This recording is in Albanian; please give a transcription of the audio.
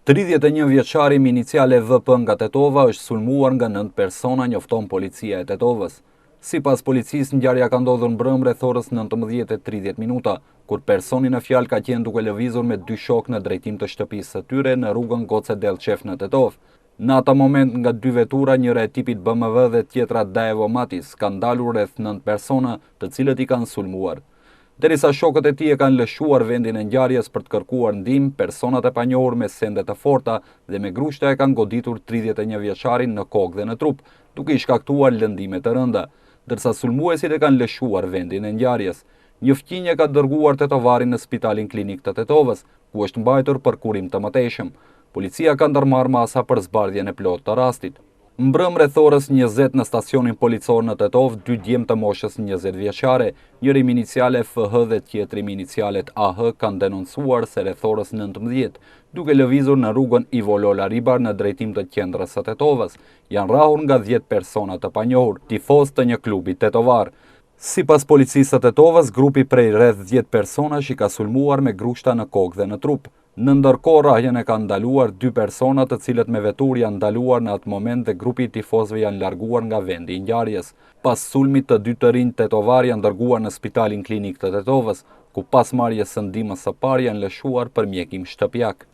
31 vjeçari me iniciale VP nga Tetova është sulmuar nga 9 persona, njofton policia e Tetovës. Sipas policisë, ngjarja ka ndodhur mbrëmë rreth orës 19:30 minuta, kur personi në fjalë ka qenë duke lëvizur me dy shokë në drejtim të shtëpisë së tyre në rrugën Goce Dellçev në Tetovë. Në atë moment nga dy vetura, njëra e tipit BMW dhe tjetra Daewoo Matiz, kanë dalur rreth 9 persona, të cilët i kanë sulmuar. Derisa shokët e tij e kanë lëshuar vendin e ngjarjes për të kërkuar ndihmë, personat e panjohur me sende të forta dhe me grushta e kanë goditur 31 vjeçarin në kokë dhe në trup, duke i shkaktuar lëndime të rënda, ndërsa sulmuesit e kanë lëshuar vendin e ngjarjes. Një fqinj e ka dërguar tetovarin në spitalin klinik të Tetovës, ku është mbajtur për kurim të mëtejshëm. Policia ka ndërmarrë masa për zbardhjen e plotë të rastit. Mbrëmë rreth orës 20 në stacionin policor në Tetovë, dy djem të moshës 20 vjeçare, njëri me iniciale FH dhe tjetri me inicialet AH kanë denoncuar se rreth orës 19, duke lëvizur në rrugën Ivo Lola Ribar në drejtim të qendrës së Tetovës, janë rrahur nga 10 persona të panjohur, tifozë të një klubi tetovar. Sipas policisë së Tetovës, grupi prej rreth 10 personash i ka sulmuar me grushta në kokë dhe në trup. Në ndërkohë rrahjen e kanë ndaluar dy persona të cilët me veturë janë ndaluar në atë moment dhe grupi i tifozëve janë larguar nga vendi i ngjarjes. Pas sulmit të dy të rinj tetovarë janë dërguar në spitalin klinik të Tetovës, ku pas marrjes së ndihmës së parë janë lëshuar për mjekim shtëpiak.